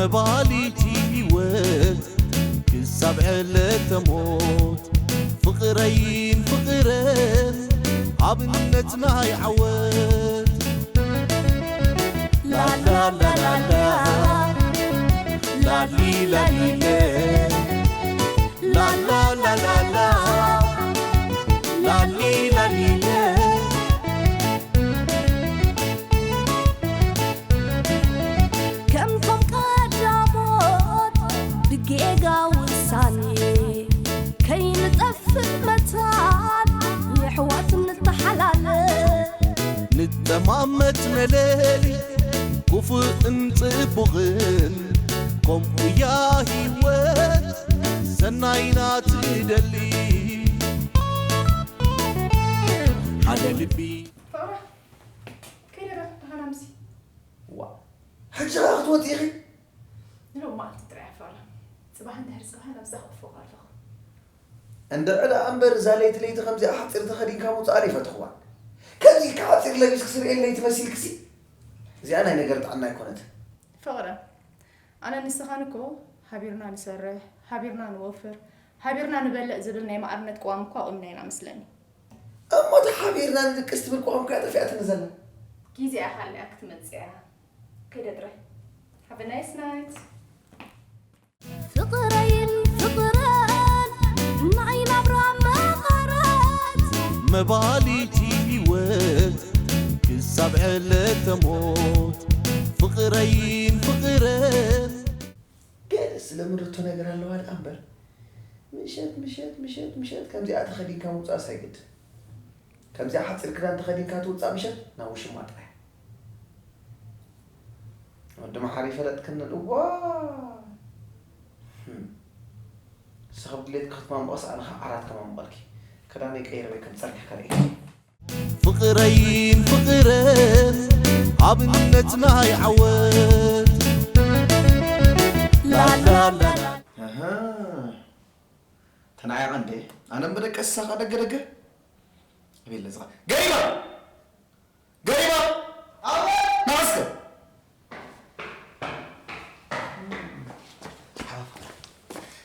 መባሊቲ ህይወት ክሳብ ዕለተ ሞት ፍቕረይን ፍቕረን ኣብነት ናይ ዓወት ላላላላላ ላሊላሊለ ላላላላላ ላሊላሊለ ከምቶም ቀዳሞት ብጌጋ ውሳኔ ከይንጠፍእ መታን የሕዋት ንተሓላለ ንጠማመት መለሊ ክፉእን ጽቡቕን ከምኡያ ህይወት ሰናይና ትደሊ ሓደ ልቢ ፍቕረ ከይደ ዶ ደሓን ኣምሲ ዋ ሕጂ ኸኣ ክትወፂ ኢኺ ንሎሚ መዓልቲ ጥራይ ፍቕረ ጽባሕ እንድሕር ጽባሕ ናብዛ ክጥፍቕ ኣለኹ እንድዒ ደኣ እምበር እዛ ለይቲ ለይቲ ከምዚኣ ሓፂር ተኸዲንካ ምውፃእ ኣይፈተኽዋን ከምዚ ሓፂር ለቢስክሲ ርእየለይ ትመሲልክሲ እዚኣ ናይ ነገር ጥዕና ኣይኮነትን ፍቕረ ኣነ ንስኻን እኮ ሓቢርና ንሰርሕ ሓቢርና ንወፍር ሓቢርና ንበልዕ ዝብል ናይ ማዕርነት ቅዋም እኮ ኣቑምና ኢና መስለኒ እሞ ተሓቢርና ንድቅስ ትብል ቅዋም እኮ እያ ጠፊኣትኒ ዘላ ግዜኣ ሓሊኣ ክትመፅእ እያ ከይደ ጥራይ Have a nice night ፍቕረይን ፍቕረን ንዓይ ናብራ መቐረት መባሊቲ ህይወት ክሳብ ዕለተ ሞት ፍቕረይን ፍቕረን ገለ ስለምርቶ ነገር ኣለዋ ደኣ እምበር ምሸት ምሸት ምሸት ምሸት ከምዚኣ ተኸዲንካ ምውፃእ ሳይግድ ከምዚኣ ሓፂር ክዳን ተኸዲንካ ትውፃእ ምሸት ናብ ውሽማ ጥራይ ወዲ መሓሪ ፈለጥክንን እዋ ንስኺ ብድሌትኪ ክትማምቕስ ኣነ ኸዓ ዓራት ከማምቐልኪ ክዳነይ ቀይረ ወይ ከም ፀርጊሕ ከርእየኪ ፍቕረይን ፍቕረን ኣብነት ናይ ዓወት ላላላ ተናዓያ ቀንዴ ኣነ እምበደቀ ስሳኻ ደገ ደገ ኣቤለ ዝኻ ገሪባ ገሪባ ናስከ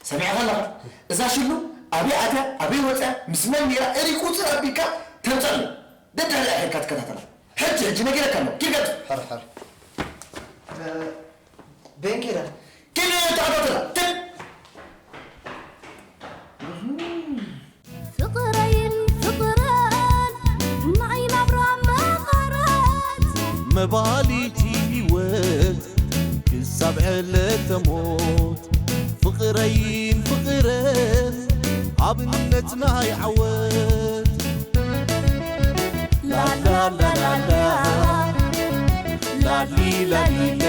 ሰሚዕኻ ኣለኻ እዛ ሽሉ ኣበይ ኣትያ ኣበይ ወፅያ ምስ መን ነይራ እሪ ቁፅር ኣቢልካ ተምፀሉ ደድሕሪኣ ሄድካ ትከታተላ ሕጂ ሕጂ ነጊረካ ኣሎ ኪድ ገድ ሓር ሓር ቤንኪራ ኪድ ተኸታተላ ትብ ፍቕረይን ፍቕረን ንዓይ ናብራ መቐረት መባሊቲ ህይወት ክሳብ ዕለተ ሞት ፍቕረይን ፍቕረን ኣብነት ናይ ዓወት ላላላላላ ላሊላሊለ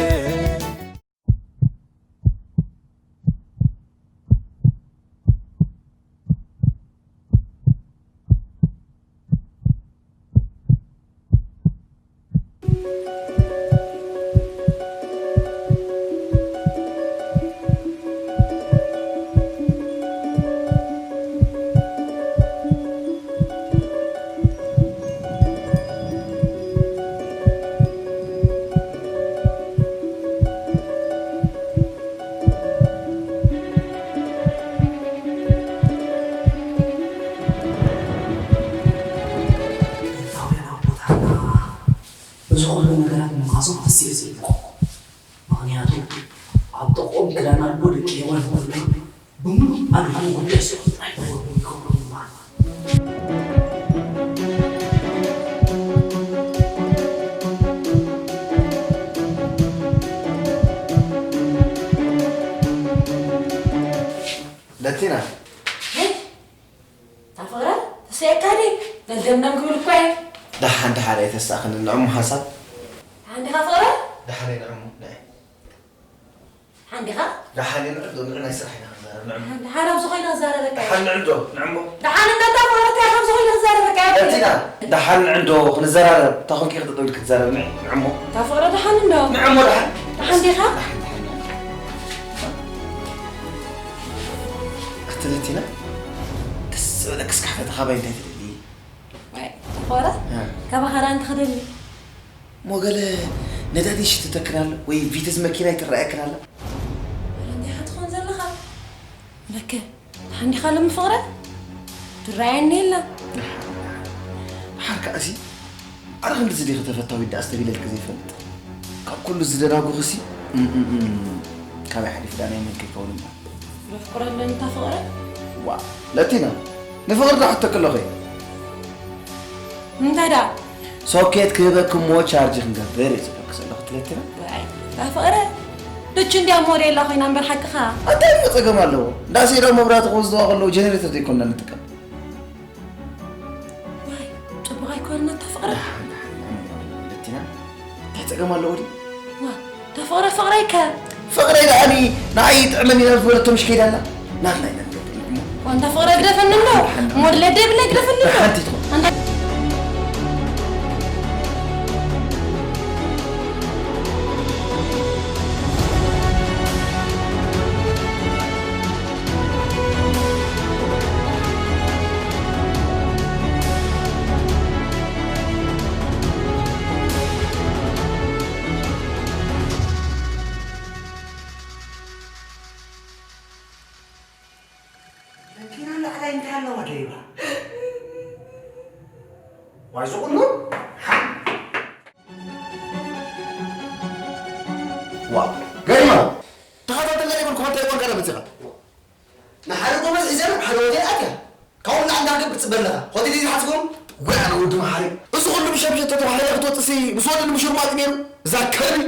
ጥንታውያን ኣቦታትና በዚ ኩሉ ነገራት ምምሃዞም ደስ እዩ ዝብለኩም። ምኽንያቱ ኣብ ጥቕኦም ክዳን ኣልቦ ደቂ ሄዋን እንከለዉ ብምሉእ ኣልቦ ጉዳይ ስርሑ ጥራይ ክገብሩ ይገብሮም ምዃኑ። ለቲና ሄይ እታ ፍቕረ ተሰየካ ድይ? ነልደምደም ክብል እኳ እየ። ደሓን ደሓን ኣይተሳእኽኒ ንዕሙ ሓንሳብ። ደሓን ዲኻ ፍቕረ? ደሓን እየ ንዕሙ ንዒ። ደሓን ዲኻ? ደሓን እየ ንዕዶ ንዒ ናይ ስራሕ ኢና ክንዛረብ ንዕሙ። ደሓን ደሓን ኣብዚ ኮይነ ክዛረበካ እየ። ደሓን ንዕዶ ንዕሙ። ደሓን እንዶ እታ ፍቕረ እንታይ ኣብዚ ኮይነ ክዛረበካ እየ። በቲና ደሓን ንዕዶ ክንዘራረብ እታ ኮንኪ ክትጠው ኢልኪ ትዛረብ ንዒ ንዕሙ። እታ ፍቕረ ደሓን እንዶ? ንዕሙ ደሓን። ደሓን ዲኻ? ደሓን ደሓን። ኣቲ ለቲና ደስ ዝበለኪ እስኪ ሓተታ ካባይ እንታይ ትደልዪ? ዋይ ተኾረ ካባኻ ደኣ እንታይ ክደሊ? እሞ ገለ ነዳዲ ይሽትተክን ኣሎ ወይ ቪትዝ መኪና ይትረኣየክን ኣላ? በከ ሓንዲኻ ሎሚ ፍቕረ ትረኣየኒ የላ። ደሓር ከኣሲ ኣረ ክንድዚ ዲኺ ተፈታዊት ደኣ ዝተቢለልኪ ዘይፈልጥ ካብ ኩሉ ዝደናጉኽሲ እም፣ እም፣ እም፣ ካበይ ሓሊፉ ደኣ ናይ መን ከይከውን እምበር። ዘፍቅሮ ኣለኒ እታ ፍቕረ። ዋ ለቲና ንፍቕሪ ዶ ሕተኪ ኣለኹ። እንታይ ደኣ? ሶኬት ክህበኪ እሞ ቻርጅ ክንገብር እየ ዝብለኪ ዘለኹ ትለኪ ዶ? ዋይ፣ እታ ፍቕረ። ብቹ እንድያ ሞዴላ ኮይና እምበር ሓቅኻ። ኣንታይ እሞ ጸገም ኣለዎ? እንዳ ኣስዒዳ መብራህቲ ክወስድዋ ከለዉ ጀነሬተር ዘይኮንና ንጥቀም። ዋይ፣ ጽቡቕ ኣይኮነን እታ ፍቕረ። ደሓን፣ ደሓን፣ ደሓን፣ ለቲና። እንታይ ጸገም ኣለዎ ድዩ? ዋ፣ እታ ፍቕረ ፍቕረይ ከ? ፍቕረይ ደኣኒ ንዓይ ይጥዕመኒ ናብ ዝበለቶ ምሽ ከይዳ ኣላ። ናትና ኢና ንገብር እሞ። ዋንታ ፍቕረ ግደፈኒ እንዶ። ሓንቲ እሞ ድለ ደብለ ግደፈኒ እንዶ። ሓንቲ ትኾን። ኣንታ መኪና ላዕላይ እንታይ ኣለዋ ደይባ? ዋይ ዝቑሉ? ዋው፣ ገሪማ። ተኸታተልና ይብልኩ፣ እንታይ ቋንቋ መጺኻ? ንሓደ ጎበዝ ሒዘ ናብ ሓደ ሆቴል ኣትያ። ካብኡ ንላዕሊ እንታይ ክገብር ትጽበ ኣለኻ? ሆቴል እዩ ዝሓስቦም? ወይ ኣነ ወዲ መሓሪ። እዚ ኩሉ ብሸብሸብ ተተባሂለ ክትወጽእሲ ምስ ወዲ ንምሹር ማጥ ነይሩ። እዛ ከልቢ።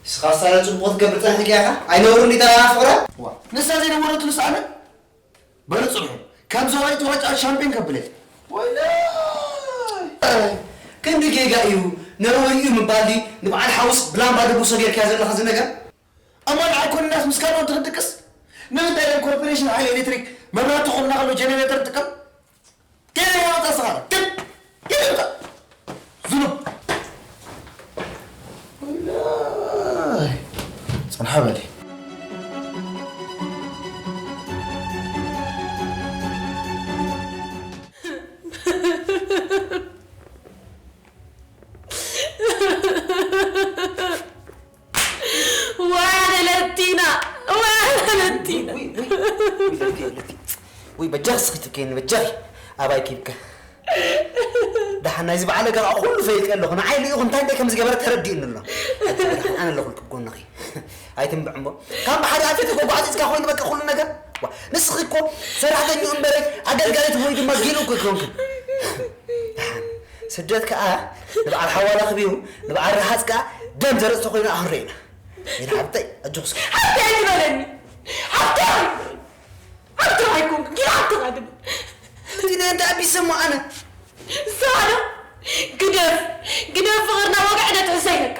ንስኻ ሳለ ጽቡቕ ክትገብር ጸኒሕካ ኢኻ። ኣይነውርን ዲታ ፍቕረ? ዋ፣ ንሳ ዘይነበረትሉስ ኣነ? በሉ ጽንሑ። ከም ዝዋይ ተዋጫ ሻምፒዮን ከብለይ። ወይለይ! ክንዲ ጌጋ እዩ። ነርወይ እዩ ምባል ድዩ? ንበዓል ሓውስ ብላምባ ደቡሶ ጌርካያ ዘለኻ እዚ ነገር? እሞ ንዓይ ኮንናስ ምስ ካልኦት ትኽድቅስ? ንምንታይ ደም ኮርፖሬሽን ሓይሊ ኤሌክትሪክ መብራህቲ ኮንና ከሎ ጀነሬተር ትጥቀም? ገለ ያወጣ ስኻ፣ ግን ገለ ያወጣ። ዝኑብ። ወይላይ። ጽንሓ በሊ። ዋይ ኣነ ለቲና፣ ዋይ ኣነ ለቲና። ውይ፣ ውይ፣ ውይ፣ ለቲ፣ ለቲ። ውይ፣ በጃኺ ስኺ ትከይኒ፣ በጃኺ። ኣባይ ኪብከ። ደሓን ናይዚ በዓል ገራ ኩሉ ፈሊጠ ኣለኹ። ንዓይ ልኢኹ እንታይ እንታይ ከም ዝገበረ ተረዲእኒ ኣሎ። ኣነ ኣለኹ ልክብ ጎንኺ። ኣይትንብዕ እምቦ። ካብ ብሓደ ኣፊት ጎጓዕፂፅካ ኮይኑ በቃ ኩሉ ነገር። ዋ፣ ንስኺ እኮ ሰራሕተኛ እምበረ ኣገልጋሊት ወይ ድማ ጊሉ እኮ ይኮንክን። ደሓን። ስደት ከኣ ንበዓል ሓዋላ ክቢሩ፣ ንበዓል ረሃጽ ከኣ ደም ዘረጽቶ ኮይኑ ኣኽሬና። ኢና ሓብተይ፣ ኣጆኺ እስኪ። ሓብተይ ኣይትበለኒ። ሓብተይ ኣይትበለኒ። ሓብተይ ኣይኮንኩ፣ ጊላ ሓብተይ ኣይትበለኒ። እቲ ናይ እንዳ ኣቢሰ እሞ ኣነ። እሳ ኣነ ግደፍ፣ ግደፍ ፍቕርና ወግዒ ነትሕሶ ኢለካ።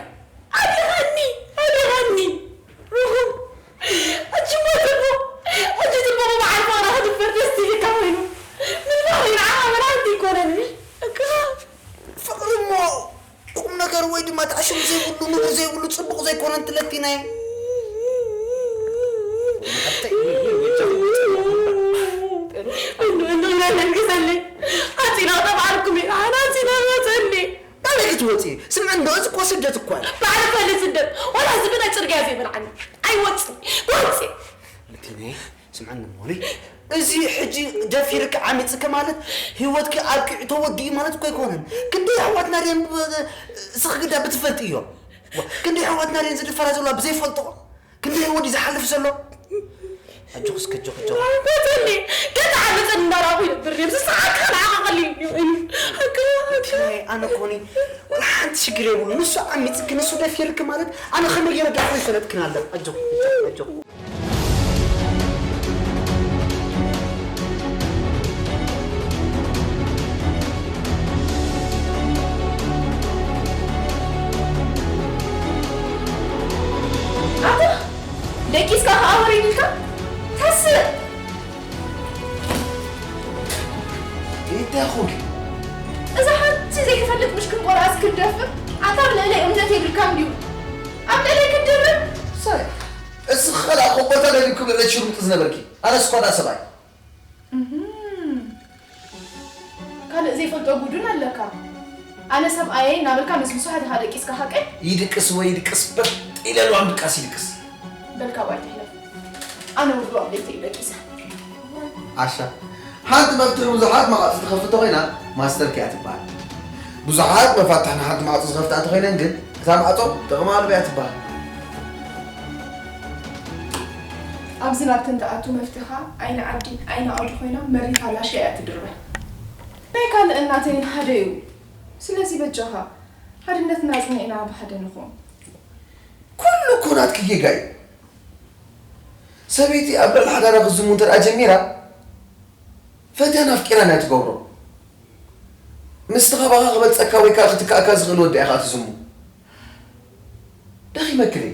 ኣድኻኒ፣ ኣድኻኒ። ርኹም። ሕጂ እሞ ጽቡቕ፣ ሕጂ ጽቡቕ በዓል ፍቕሪ ክድፈር ደስ ኢልካ ኮይኑ። ምን ባህሪ ንዓኻ መድሃኒት ይኮነኒ። እካ። ፍቕሪ እሞ ቁም ነገር ወይ ድማ ተዓሽሙ ዘይብሉ፣ ንቡር ዘይብሉ፣ ጽቡቕ ዘይኮነ እንትለኪ ናይ እንዶ፣ እንዶ፣ እንዶ፣ ለልግሰለይ። ኣጺና ጠብዓልኩም ኢና፣ ኣና ኣጺና መጸለይ። ናበይ ክትወጺ? ስምዒ እንዶ፣ እዚ እኮ ስደት እኮ እዩ። ባዕሉ ፈሊ ስደት፣ ዋላ እዚ ብናይ ጽርግያ ዘይበልዓኒ። ኣይወጽን፣ ወጽእ። ልክኒ፣ ስምዕኒ እሞኒ። እዚ ሕጂ ደፊርኪ ዓሚጽኪ ማለት ህይወትኪ ኣብቂዑ ተወዲኡ ማለት እኮ ኣይኮነን። ክንደይ ኣሕዋትና ድየን ብ-፣ ስኺ ግዳ ብትፈልጥዮ። ዋ፣ ክንደይ ኣሕዋትና ድየን ዝድፈራ ዘለዋ ብዘይፈልጥኦ? ክንደይ ወዲ ዝሓልፍ ዘሎ? ኣጆኺ እስከ፣ ኣጆኺ፣ ኣጆኺ። በትኒ፣ ገዛ ዓመፀን እንዳራኹ ይነብር ድየ? ምስ ሰዓት ከላኣኻ ቀሊል እዩ። ኣጆኺ፣ ኣጆኺ። ኣነ ኮኒ፣ ወላ ሓንቲ ሽግር የብሉ። ንሱ ዓሚፅኪ፣ ንሱ ደፊርኪ ማለት፣ ኣነ ከመይ ገይረ ዳኹ ይፈለጥክን ኣለኹ። ኣጆኺ፣ ኣጆኺ፣ ኣጆኺ። ኣታ ደቂስካ ከኣ ወሪድልካ ተስእ። እንታይ ኾንኪ? እዛ ሓንቲ ዘይትፈልጥ ምሽክን ቆልዓስ ክትደፍር? ኣታ ኣብ ልዕለይ እምነት የብልካን ድዩ? ኣብ ልዕለይ ክትደፍር? ሳይ፣ እስኺ ኸኣ ኮቦርታ ደሊብኪ ብዕለት ሽርሙጥ ዝነበርኪ። ኣነስ እኳ ደኣ ሰብኣይ። እህም። ካልእ ዘይፈልጦ ጉዱን ኣለካ። ኣነ ሰብኣየይ እናበልካ ምስ ብዙሓት ኢኻ ደቂስካ ሓቀይ? ይድቅስ ወይ ይድቅስ፣ በጥ ኢለ ኣልዋም ድቃስ ይድቅስ። በል ካብኣ ኣይትሕለፍ። ኣነ ውዱእ ኣብ ቤተይ ደቂሰ። ዓሻ። ሓንቲ መፍትሒ ብዙሓት መዓጹ ትኸፍት ኮይና ማስተር ኪ እያ ትበሃል። ብዙሓት መፋትሕ ንሓንቲ ማዕጾ ዝኸፍታ እንተኾይነን ግን እታ ማዕጾ ጥቕሚ ኣልባ እያ ትበሃል። ኣብዚ ናብተን ትኣቱ መፍትኻ ኣይነ ዓዲ ኣይነ ኣውዲ ኮይና መሪታ ላሽያ እያ ትድርበ። ናይ ካልእ እናተይን ሓደ እዩ። ስለዚ በጃኻ ሓድነትና ኣጽኒዕና ብሓደ ንኹን። ኩሉ እኮ ናትኪ ጌጋ እዩ። ሰበይቲ ኣብ ልዕሊ ሓዳራ ክትዝሙ እንተ ደኣ ጀሚራ ፈትያን ኣፍቂራን እያ ትገብሮ። ምስቲ ካባኻ ክበልጸካ ወይ ከኣ ክትክኣካ ዝኽእል ወዲ እያ ከኣ ትዝሙ። ደኺመክለይ።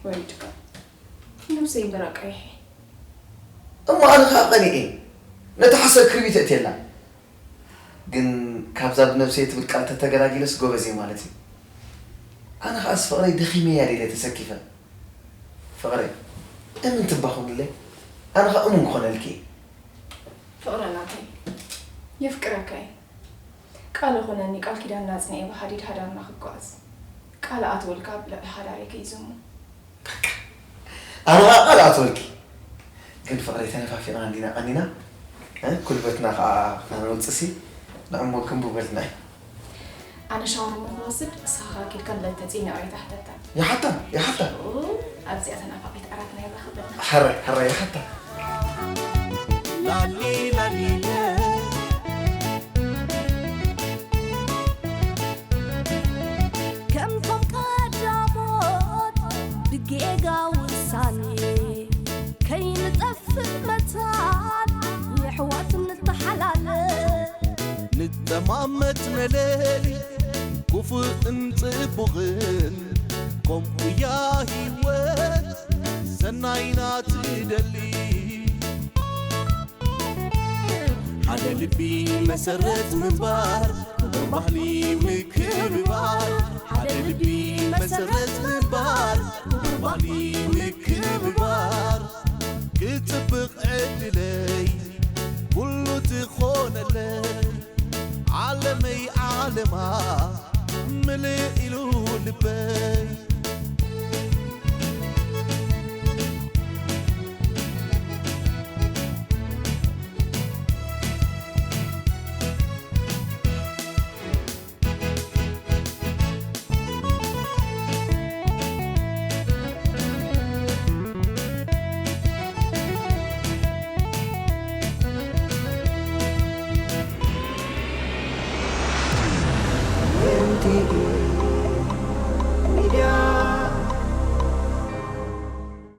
ወሪድካ ነብሰይ እምበር ኣቃይሐ። እሞ ኣነ ከኣ ቀኒኤ። ነታ ሓሰር ክርቢት እእትየላ። ግን ካብዛ ብነብሰይ ትብል ቃል ተተገላጊለስ ጎበዝ እየ ማለት እዩ። ኣነ ከኣስ ፍቕረይ ደኺመያ ኢለ ተሰኪፈ። ፍቕረይ እምን ትባ ኹንለይ። ኣነ ከኣ እሙን ክኾነልኪ እየ። ፍቕረ ናተይ የፍቅረካ እየ። ቃል ኹነኒ ቃል ኪዳንና ኣጽኒዐ ብሓዲድ ሓዳርና ክጓዓዝ ቃል ኣትወልካ ኣብ ልዕሊ ሓዳረይ ከይዝሙ። ኣነ ኸዓ ቃል ኣትወልኪ። ግን ፍቕረይ ተነፋፊቕና እንዲና ቀኒና፣ እ፣ ኩልበትና ኸዓ ክነውፅሲ ንዕሞ ግንቡ በልና እዩ። ኣነ ሻወር እሞ ክወስድ ንስኻ ኸዓ ኪድካ ንበል ተፂኒ ኦሪት ኣይትሓተታ። ይሓታ ይሓታ። ኣብዚኣ ተናፋቒት ዓራትና ይራኸበልና። ሕራይ ሕራይ ይሓታ። ላሊ ላሊለ ከምቶም ቀዳሞት ብጌጋ ውሳኔ ከይንጠፍእ መታን የሕዋት ንተሓላለ ንጠማመት መለሊ ክፉእን ጽቡቕን ከምኡያ ህይወት ሰናይና ትደሊ ሓደ ልቢ መሰረት ምንባር ክቡር ባህሊ ምክብባር ሓደ ልቢ መሰረት ምንባር ክቡር ባህሊ ምክብባር ክጽብቕ ዕድለይ ኩሉ ትኾነለይ ዓለመይ ዓለማ ምልእ ኢሉ ልበይ